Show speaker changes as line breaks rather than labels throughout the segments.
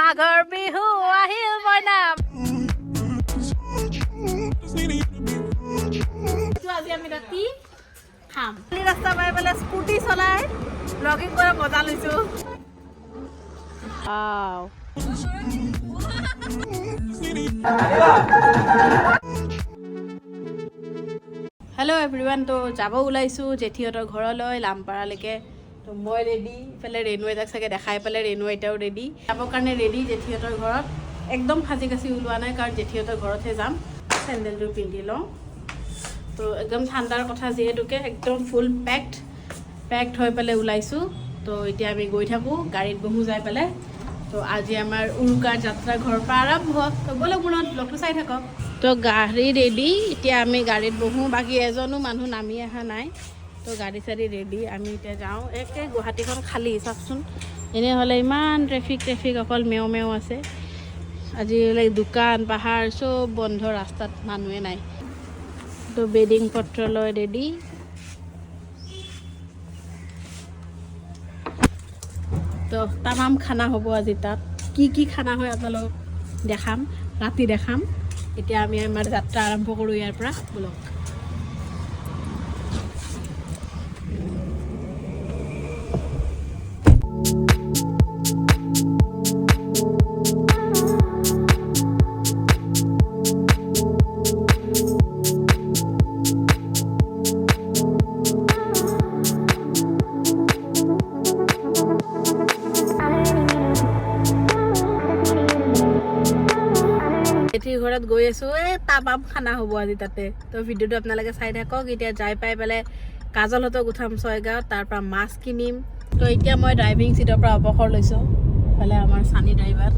মাঘৰ বিহু আহিল মইনা। এইটো আজি আমি ৰাতি খাম। খালী ৰাস্তা পাই পেলাই স্কুটি চলাই ব্লগিং কৰা মজা লৈছো। Wow. Hello everyone, তো যাব ওলাইছোঁ জেঠীহঁতৰ ঘৰলৈ লামপাৰালৈকে। তো মই ৰেডি, ইফালে ৰেণু আইতাক চাগে দেখাই পেলাই ৰেণু আইতাও ৰেডি, যাবৰ কাৰণে ৰেডি। জেঠীহঁতৰ ঘৰত একদম সাজি কাচি ওলোৱা নাই, কাৰণ জেঠীহঁতৰ ঘৰতহে যাম। চেণ্ডেলযোৰ পিন্ধি লওঁ। তো একদম ঠাণ্ডাৰ কথা যিহেতুকে একদম ফুল পেকড পেকড হৈ পেলাই ওলাইছোঁ। তো এতিয়া আমি গৈ থাকোঁ, গাড়ীত বহোঁ যাই পেলাই। তো আজি আমাৰ উৰুকাৰ যাত্ৰা ঘৰৰ পৰা আৰম্ভ। তো ব'লক, মোৰ লগত ব্লগটো চাই থাকক। তো গাড়ী ৰেডি, এতিয়া আমি গাড়ীত বহোঁ। বাকী এজনো মানুহ নামি অহা নাই। তো গাড়ী চাড়ী ৰেডি, আমি এতিয়া যাওঁ। একে গুৱাহাটীখন খালী চাওকচোন, এনেহ'লে ইমান ট্ৰেফিক ট্ৰেফিক, অকল মেও মেও আছে। আজি এইবিলাক দোকান পাহাৰ চব বন্ধ, ৰাস্তাত মানুহে নাই। তো বেডিং পত্ৰ লৈ ৰেডি। তো তামাম খানা হ'ব আজি তাত। কি কি খানা হয় আপোনালোকক দেখাম, ৰাতি দেখাম। এতিয়া আমি আমাৰ যাত্ৰা আৰম্ভ কৰোঁ ইয়াৰ পৰা, ব'লক। জেঠীৰ ঘৰত গৈ আছোঁ। এই তামাম খানা হ'ব আজি তাতে। তো ভিডিঅ'টো আপোনালোকে চাই থাকক। এতিয়া যাই পাই পেলাই কাজলহঁতক উঠাম ছয়গাঁৱত, তাৰ পৰা মাছ কিনিম। তো এতিয়া মই ড্ৰাইভিং ছিটৰ পৰা অৱসৰ লৈছোঁ। ইফালে আমাৰ চানী ড্ৰাইভাৰ।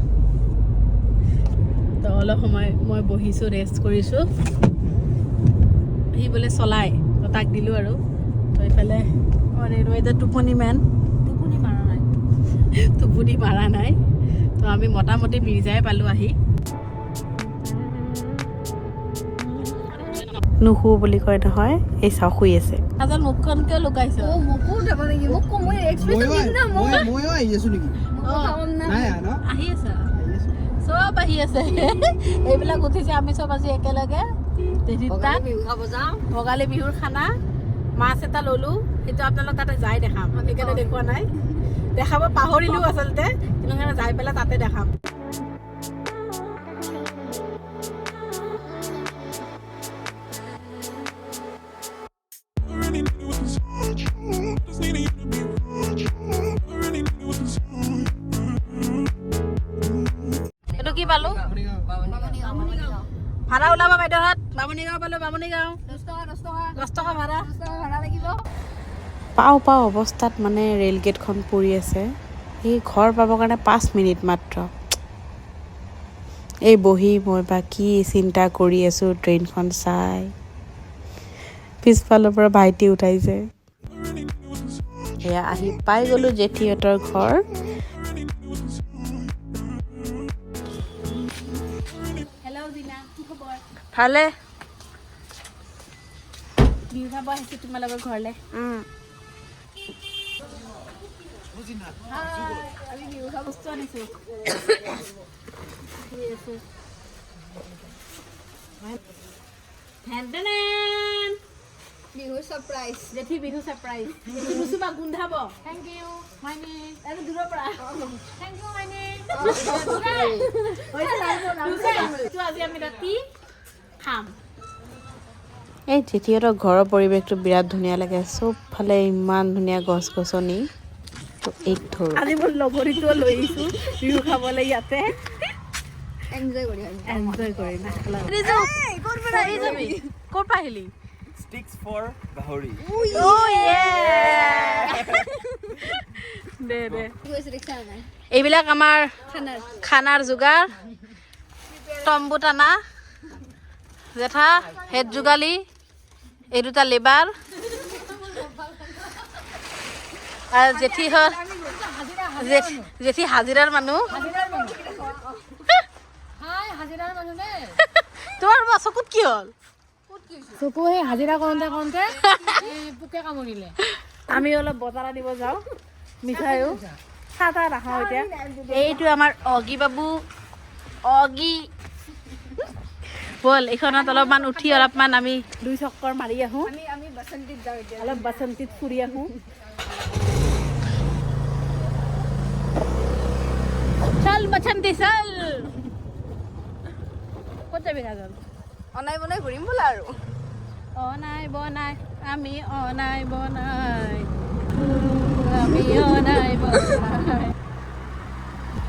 তো অলপ সময় মই বহিছোঁ, ৰেষ্ট কৰিছোঁ। সি বোলে চলাই, তো তাক দিলোঁ আৰু। তো ইফালে ৰেণু এতিয়া টোপনি মেন।
টোপনি মাৰা নাই।
টোপনি মাৰা নাই। তো আমি মোটামুটি মিৰ্জাই পালোঁ আহি।
নুশু বুলি কয় নহয়, এই চাওঁ, শুই আছে।
কাজল, মুখখন কিয় লুকাইছ?
অ, মোকো উঠাব নেকি? মোক কম, মই এক্সপ্ৰেছন দিম না মোক।
ময়ো আহি আছো নেকি?
মোকো খাৱাম না।
নাই আহা ন?
আহি আছে।
আহি আছো।
চব আহি আছে, এইবিলাক উঠিছে। আমি চব আজি একেলগে জেঠীৰ তাত
বিহু খাব যাওঁ।
ভোগালী বিহুৰ খানা। মাছ এটা ল'লো, সেইটো আপোনালোক তাতে যাই দেখাম। সেইকাৰণে দেখুওৱা নাই, দেখাব পাহৰিলো আচলতে। কিন্তু সেইকাৰণে যাই পেলাই তাতে দেখাম। এইটো কি পালো? ভাড়া ওলাব বাইদেউহঁত। বামুণী গাঁও পালো, বামুণী গাঁও।
10 টকা, 10 টকা।
10 টকা ভাড়া।
10 টকা ভাড়া লাগিব।
পাওঁ পাওঁ অৱস্থাত মানে ৰে'ল গেটখন পৰি আছে। এই ঘৰ পাবৰ কাৰণে 5 মিনিট মাত্ৰ। এই বহি মই বা কি চিন্তা কৰি আছোঁ ট্ৰেইনখন চাই, পিছফালৰ পৰা ভাইটি উঠাইছে। এয়া আহি পাই গ'লোঁ জেঠীহঁতৰ ঘৰ।
হেল্ল' জিনা, কি খবৰ?
ভালে।
বিহু খাব আহিছোঁ তোমালোকৰ ঘৰলৈ। আমি বিহু খোৱা বস্তু আনিছোঁ। শুই আছে। ঢেন ঢেনেন।
বিহুৰ ছাৰপ্ৰাইজ।
জেঠী বিহু ছাৰপ্ৰাইজ। এইটো নুচুবা, গোন্ধাব।
Thank U মাইনী।
আৰু দূৰৰ পৰা।
Thank U মাইনী।
এইটো আজি আমি ৰাতি খাম।
এই জেঠীহঁতৰ ঘৰৰ পৰিৱেশটো বিৰাট ধুনীয়া লাগে। চবফালে ইমান ধুনীয়া গছ গছনি। তো এইক ধৰোঁ।
আজি মোৰ লগৰীটোও লৈ আহিছোঁ বিহু খাবলৈ ইয়াতে।
এনজয় কৰি।
এনজয় কৰিম। ক'ৰ পৰা আহিলি?
Sticks for গাহৰি।
Oh, yeah! দে দে।
কি কৈছে দেখিছা নাই?
এইবিলাক আমাৰ
খানাৰ
খানাৰ যোগাৰ। তম্বু টানা জেঠা, হেড যোগালী, এই দুটা লেবাৰ আৰু জেঠী হ'ল জেঠী হাজিৰাৰ মানুহ।
হাজিৰাৰ মানুহ নে?
তোমাৰ বা চকুত কি হ'ল?
চকু সেই হাজিৰা কৰোঁতে কৰোঁতে এই পোকে কামুৰিলে।
আমি অলপ বজাৰ আনিব যাওঁ, মিঠাইও। চাহ তাহ নাখাওঁ এতিয়া। এইটো আমাৰ অগি বাবু, অগি। ব'ল, এইখনত অলপমান উঠি অলপমান আমি দুই চক্কৰ মাৰি আহোঁ।
আমি বাসন্তীত যাওঁ এতিয়া।
অলপ বাসন্তীত ফুৰি আহোঁ। চল বাসন্তী চল। ক'ত যাবি কাজল?
অনাই বনাই ঘূৰিম বোলা আৰু।
অনাই বনাই আমি, অনাই বনাই আমি, অনাই বনাই।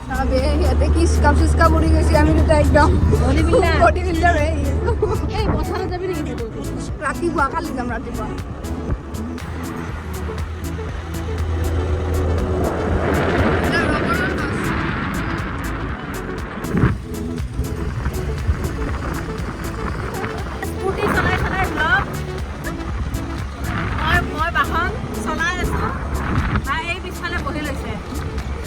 চাবে সিহঁতে কি স্কাপ চিস্কাপ উৰি গৈছে, আমি দুটা একদম
বডি বিল্ডাৰ।
বডি বিল্ডাৰ হৈ আহিছো।
এই পথাৰত যাবি নেকি ফটো উঠি?
ৰাতিপুৱা, কালি যাম ৰাতিপুৱা।
স্কুটি চলাই চলাই ব্লগ। মই বাহন চলাই আছোঁ বা এই পিছফালে বহি লৈছে।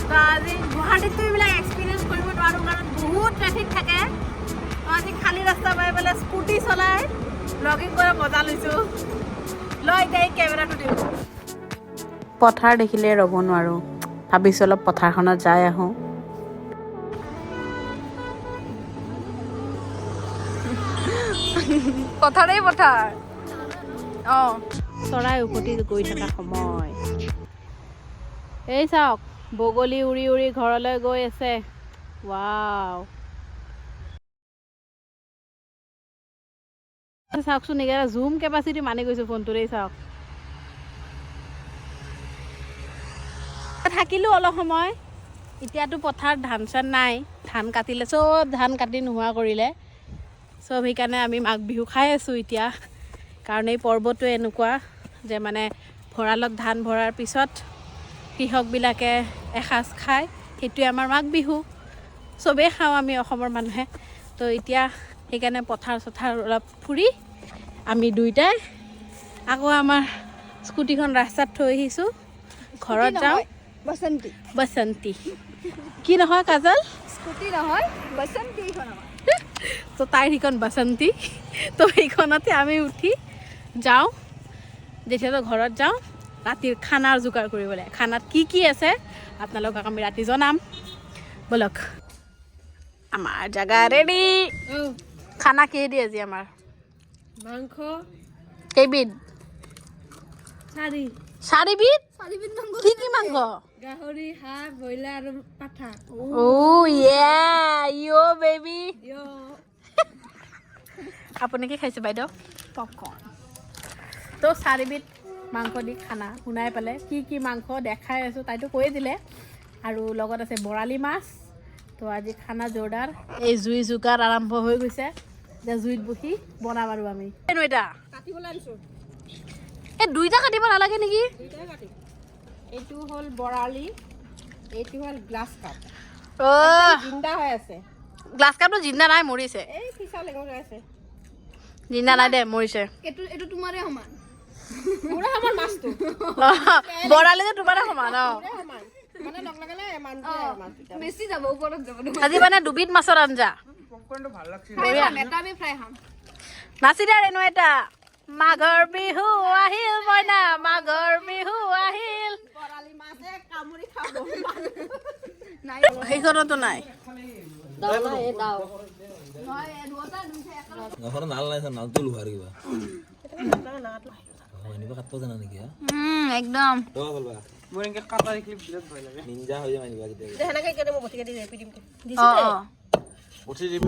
তো আজি গুৱাহাটীততো এইবিলাক এক্সপিৰিয়েঞ্চ কৰিব নোৱাৰোঁ, কাৰণ বহুত ট্ৰেফিক থাকে। তো আজি খালী ৰাস্তা পাই পেলাই স্কুটি চলাই ব্লগিং কৰাৰ মজা লৈছোঁ। ল, এতিয়া এই কেমেৰাটো দিওঁ।
পথাৰ দেখিলে ৰ'ব নোৱাৰোঁ, ভাবিছোঁ অলপ পথাৰখনত যাই আহোঁ।
পথাৰেই পথাৰ, অঁ।
চৰাই উভতি গৈ থকা সময়। এই চাওক, বগলী উৰি উৰি ঘৰলৈ গৈ আছে। ৱাও, চাওকচোন, এইকেইটা জুম কেপাচিটি মানি গৈছোঁ ফোনটোৰে। এই চাওক, থাকিলোঁ অলপ সময়। এতিয়াতো পথাৰত ধান চান নাই, ধান কাটিলে, চব ধান কাটি নোহোৱা কৰিলে চব। সেইকাৰণে আমি মাঘ বিহু খাই আছোঁ এতিয়া, কাৰণ এই পৰ্বটোৱে এনেকুৱা যে মানে ভঁৰালত ধান ভৰাৰ পিছত কৃষকবিলাকে এসাঁজ খায়, সেইটোৱে আমাৰ মাঘ বিহু। চবেই খাওঁ আমি অসমৰ মানুহে। তো এতিয়া সেইকাৰণে পথাৰ চথাৰ অলপ ফুৰি আমি দুইটাই আকৌ আমাৰ স্কুটিখন ৰাস্তাত থৈ আহিছোঁ, ঘৰত যাওঁ।
বসন্তী।
বসন্তী কি নহয় কাজল?
স্কুটি নহয়, বসন্তী এইখন আমাৰ।
তো তাইৰ সেইখন বাসন্তী। তো সেইখনতে আমি উঠি যাওঁ, যেতিয়া ঘৰত যাওঁ ৰাতিৰ খানাৰ যোগাৰ কৰিবলৈ। খানাত কি কি আছে আপোনালোকক আমি ৰাতি জনাম। ব'লক, আমাৰ জেগা ৰেডি। খানা কিহেদি আজি আমাৰ?
মাংস।
কেইবিধ?
চাৰি।
চাৰিবিধ?
চাৰিবিধ মাংস।
কি কি মাংস?
গাহৰি, হাঁহ, ব্ৰইলাৰ আৰু পাঠা।
অ' ইয়া ইয়' বেবী। আপুনি কি খাইছে বাইদেউ?
পপকৰ্ণ।
তো চাৰিবিধ মাংস দি খানা। শুনাই পালে কি কি মাংস, দেখাই আছোঁ, তাইতো কৈয়ে দিলে। আৰু লগত আছে বৰালি মাছ। তো আজি খানা জোৰদাৰ। এই জুই যোগাৰ আৰম্ভ হৈ গৈছে। এতিয়া জুইত বহি বনাম আৰু আমি এটা
কাটিবলৈ আনিছোঁ।
এই দুইটা কাটিব নালাগে নেকি?
দুইটাই কাটিম। এইটো হ'ল বৰালি, এইটো হ'ল গ্লাছ কাপ।
অ'
জিন্দা হৈ আছে।
গ্লাছ কাপটো জিন্দা নাই, মৰিছে।
এই ফিচা লেঙুৰাই আছে।
জিন্দা নাই দে, মৰিছে।
এইটো তোমাৰে সমান।
মোৰে সমান মাছটো।
বৰালি যে তোমাৰে সমান, অ।
মোৰে সমান মানে লগ লগালে মানটোৱে মাছটো
বেছি যাব, ওপৰত যাব।
আজি মানে দুবিধ মাছৰ আঞ্জা।
ফ্ৰাই খাম এটা, আমি ফ্ৰাই খাম।
নাচি দে ৰেণু এটা। মাঘৰ বিহু আহিল মইনা, মাঘৰ বিহু আহিল।
বৰালি মাছে কামুৰি খাব।
নাই।
সেইখনতো নাই।
নহয়, দুটা দুটা একেলগে।
গাঁওখনত নাল নাই, নালটো লোহাৰ কিবা এনেকুৱা কাটিব জানা নেকি হা?
একদম।
তই বলবা।
মোৰ এনেকে কাটা দেখিলে বিৰাট ভয় লাগে।
নিঞ্জা হৈ যাম এনেকুৱা কেতিয়াবা।
সেনেকে কেনে মই বটি কাটি ৰেপি দিম।
অ অ
উঠি দিবি।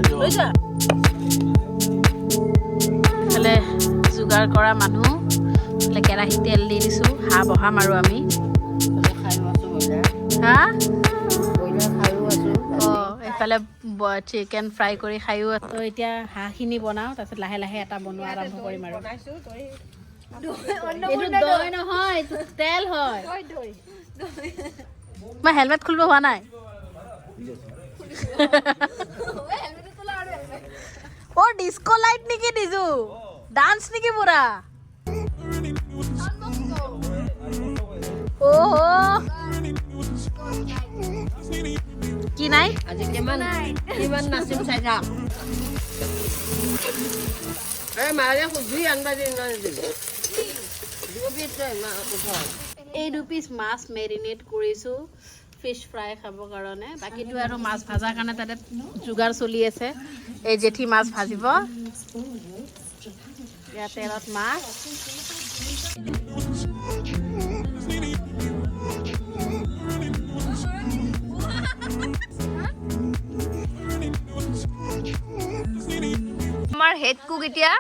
ইফালে যোগাৰ কৰা মানুহ। ইফালে কেৰাহীত তেল দি দিছোঁ, হাঁহ বহাম আৰু আমি। হা, অঁ, এইফালে চিকেন ফ্ৰাই কৰি খায়ো আছোঁ। তো এতিয়া হাঁহখিনি বনাওঁ, তাৰপিছত লাহে লাহে এটা বনোৱা আৰম্ভ কৰিম আৰু।
বনাইছো তই।
এইটো দৈ নহয়, এইটো তেল হয়। মই হেলমেট খুলিব হোৱা নাই। অ' ডিস্ক' লাইট নেকি দিছো? ডান্স নেকি পুৰা? অ' কি নাই?
আজি কিমান কিমান নাচিম চাই থাক। এই মাৰে জুই আনবা দি।
এই দুপিচ মাছ মেৰিনেট কৰিছোঁ। ফিছ ফ্ৰাই খাবৰ কাৰণে। বাকীটো আৰু মাছ ভজাৰ কাৰণে তাতে যোগাৰ চলি আছে। এই জেঠী মাছ ভাজিব, ইয়াত তেলত মাছ।
আমাৰ হেড কুক, এতিয়া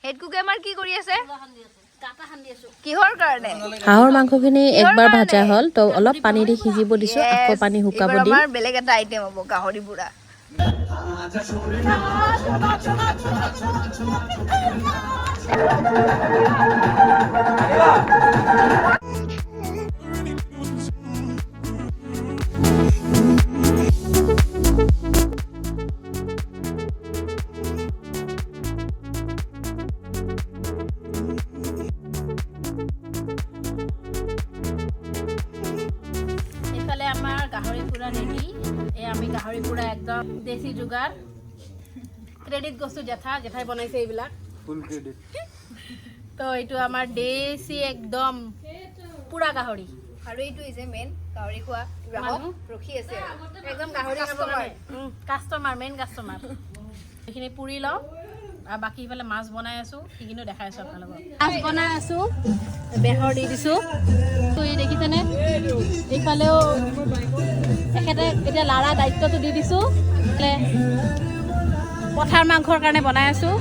হেড কুকে আমাৰ কি কৰি আছে? কিহৰ কাৰণে?
হাঁহৰ মাংসখিনি একবাৰ
কাৰণে?
ভাজা হ'ল, তো অলপ পানী দি সিজিব দিছোঁ, আকৌ
Yes,
পানী শুকাব
এইবাৰ
দিম।
আমাৰ বেলেগ এটা আইটেম হ'ব, গাহৰি পোৰা।
এইফালে আমাৰ গাহৰি পোৰা ৰেডি। এই আমি গাহৰি পোৰা একদম দেশী যোগাৰ। ক্ৰেডিট গৈছোঁ জেঠা, জেঠাই বনাইছে এইবিলাক।
ফুল ক্ৰেডিট।
তো এইটো আমাৰ দেশী একদম পোৰা গাহৰি।
আৰু এইটো হৈছে মেইন গাহৰি খোৱা গ্ৰাহক।
মানুহ?
ৰখি আছে আৰু।
একদম গাহৰি খাবৰ
Customer.
কাৰণে কাষ্টমাৰ, মেইন কাষ্টমাৰ। এইখিনি পুৰি লওঁ আৰু বাকী ইফালে মাছ বনাই আছোঁ, সেইখিনিও দেখাই আছোঁ আপোনালোকক। মাছ বনাই আছোঁ, বেহৰ দি দিছোঁ। তো এই দেখিছেনে, এইফালেও এখেতে এতিয়া লাৰা দায়িত্বটো দি দিছোঁ। এইফালে পথাৰ মাংসৰ কাৰণে বনাই আছোঁ।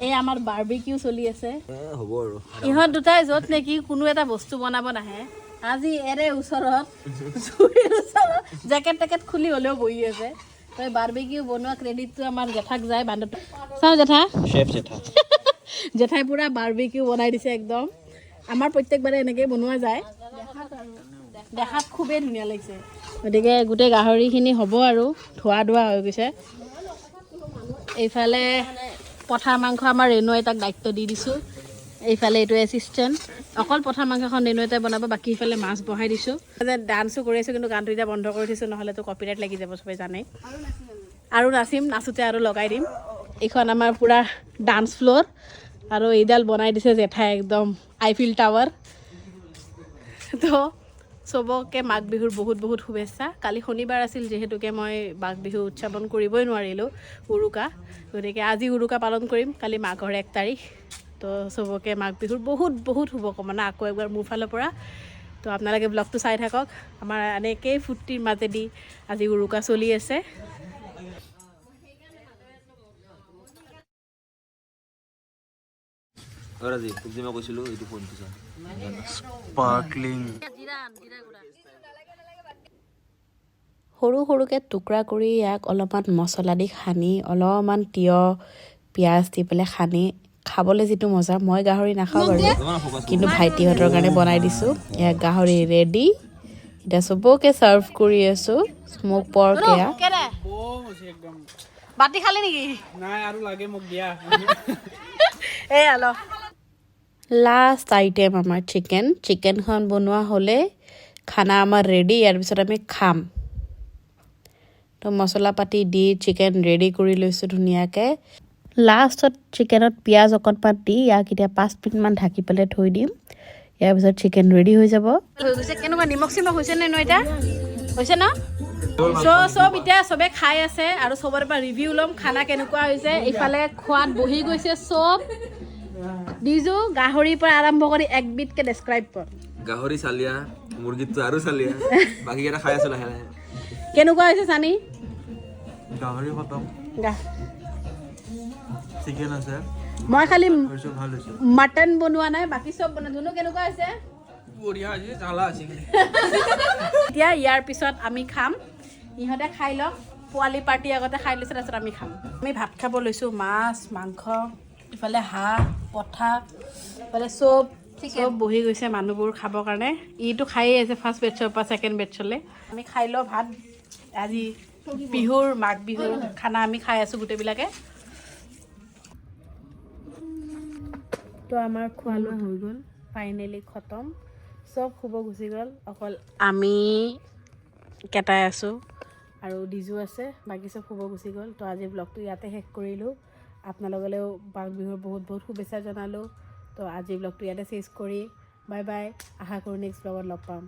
এই আমাৰ বাৰ্বিকিউ চলি আছে।
হ'ব আৰু।
ইহঁত দুটাই য'ত নেকি কোনো এটা বস্তু বনাব নাহে, আজি এৰে ওচৰত, জুইৰ ওচৰত জেকেট টেকেট খুলি হ'লেও বহি আছে। তই বাৰ্বিকিউ বনোৱা ক্ৰেডিটটো আমাৰ জেঠাক যায়। বান্দৰটো চাওঁ, জেঠা।
চেফ জেঠা।
জেঠাই পূৰা বাৰ্বিকিউ বনাই দিছে একদম। আমাৰ প্ৰত্যেকবাৰে এনেকেই বনোৱা যায়। দেখাত খুবেই ধুনীয়া লাগিছে। গতিকে গোটেই গাহৰিখিনি হ'ব আৰু ধোৱা ধোৱা হৈ গৈছে। এইফালে পথাৰ মাংস আমাৰ ৰেণু আইতাক দায়িত্ব দি দিছোঁ। এইফালে এইটো এছিষ্টেণ্ট, অকল পথাৰ মাংসখন ৰেণু আইতাই বনাব, বাকী ইফালে মাছ বহাই দিছোঁ। ডান্সো কৰি আছোঁ, কিন্তু গানটো এতিয়া বন্ধ কৰি থৈছোঁ, নহ'লেতো কপিৰাইট লাগি যাব, চবেই জানে। আৰু নাচিম, নাচোঁতে আৰু লগাই দিম। এইখন আমাৰ পূৰা ডান্স ফ্ল'ৰ আৰু এইডাল বনাই দিছে জেঠাই, একদম আইফিল টাৱাৰ। তো চবকে মাঘ বিহুৰ বহুত বহুত শুভেচ্ছা। কালি শনিবাৰ আছিল যিহেতুকে মই মাঘ বিহু উদযাপন কৰিবই নোৱাৰিলোঁ উৰুকা। গতিকে আজি উৰুকা পালন কৰিম, কালি মাঘৰ 1 তাৰিখ। তো চবকে মাঘ বিহুৰ বহুত বহুত শুভকামনা আকৌ একবাৰ মোৰ ফালৰ পৰা। তো আপোনালোকে ব্লগটো চাই থাকক। আমাৰ এনেকেই ফূৰ্তিৰ মাজেদি আজি উৰুকা চলি আছে।
ৰাজীৱ, তোক যে মই কৈছিলোঁ, এইটো ফোনটো চা।
স্পাৰ্কলিং।
সৰু সৰুকৈ টুকুৰা কৰি ইয়াক অলপমান মছলা দি সানি, অলপমান তিয়হ পিঁয়াজ দি পেলাই সানি খাবলৈ যিটো মজা! মই গাহৰি নাখাওঁ বাৰু, কিন্তু ভাইটিহঁতৰ কাৰণে বনাই দিছোঁ। ইয়াক গাহৰি ৰেডি, এতিয়া চবকে ছাৰ্ভ কৰি আছোঁ। স্মক পৰ্ক এয়া।
কেনে? বাতি খালি নেকি?
নাই, আৰু লাগে মোক দিয়া।
এই আল।
লাষ্ট আইটেম আমাৰ চিকেন। চিকেনখন বনোৱা হ'লে খানা আমাৰ ৰেডি। ইয়াৰ পিছত আমি খাম। তো মছলা পাতি দি চিকেন ৰেডি কৰি লৈছোঁ ধুনীয়াকৈ। লাষ্টত চিকেনত পিঁয়াজ অকণমান দি ইয়াক এতিয়া 5 মিনিটমান ঢাকি পেলাই থৈ দিম। ইয়াৰ পিছত চিকেন ৰেডি হৈ যাব।
হৈ গৈছে। কেনেকুৱা, নিমখ চিমখ হৈছে নে? ন এতিয়া হৈছে ন? চ' চব এতিয়া চবে খাই আছে আৰু চবৰে পৰা ৰিভিউ ল'ম খানা কেনেকুৱা হৈছে। ইফালে খোৱাত বহি গৈছে চব। দিজু, গাহৰিৰ পৰা আৰম্ভ কৰি একবিধকে ডেছক্ৰাইব কৰ।
গাহৰি চালিয়া, মুৰ্গীটো আৰু চালিয়া। বাকীকেইটা খাই আছো লাহে লাহে।
কেনেকুৱা হৈছে চানি?
গাহৰি খতম।
গা।
চিকেন আছে।
মই খালি
হৈছে, ভাল হৈছে।
মাটন বনোৱা নাই, বাকী চব বনাই। ধুনু, কেনেকুৱা হৈছে?
বঢ়িয়া হৈছে, জ্বালা আছে।
এতিয়া ইয়াৰ পিছত আমি খাম। ইহঁতে খাই লওক, পোৱালি পাৰ্টি আগতে খাই লৈছে, তাৰপিছত আমি খাম। আমি ভাত খাব লৈছোঁ। মাছ, মাংস, ইফালে হাঁহ, পঠা, ইফালে চব চব বহি গৈছে মানুহবোৰ খাবৰ কাৰণে। ইটো খায়েই আছে ফাৰ্ষ্ট বেটছৰ পৰা ছেকেণ্ড বেটছলৈ। আমি খাই লওঁ ভাত। আজি বিহুৰ, মাঘ বিহুৰ খানা আমি খাই আছোঁ গোটেইবিলাকে। তো আমাৰ খোৱা লোৱা হৈ গ'ল, ফাইনেলি খতম। চব শুব গুচি গ'ল, অকল আমি কেইটাই আছোঁ। আৰু ডিজু আছে, বাকী চব শুব গুচি গ'ল। তো আজি ব্লগটো ইয়াতে শেষ কৰিলোঁ। আপোনালোকলৈও মাঘ বিহুৰ বহুত বহুত শুভেচ্ছা জনালোঁ। তো আজি ব্লগটো ইয়াতে শেষ কৰি বাই বাই। আশা কৰোঁ নেক্সট ব্লগত লগ পাম।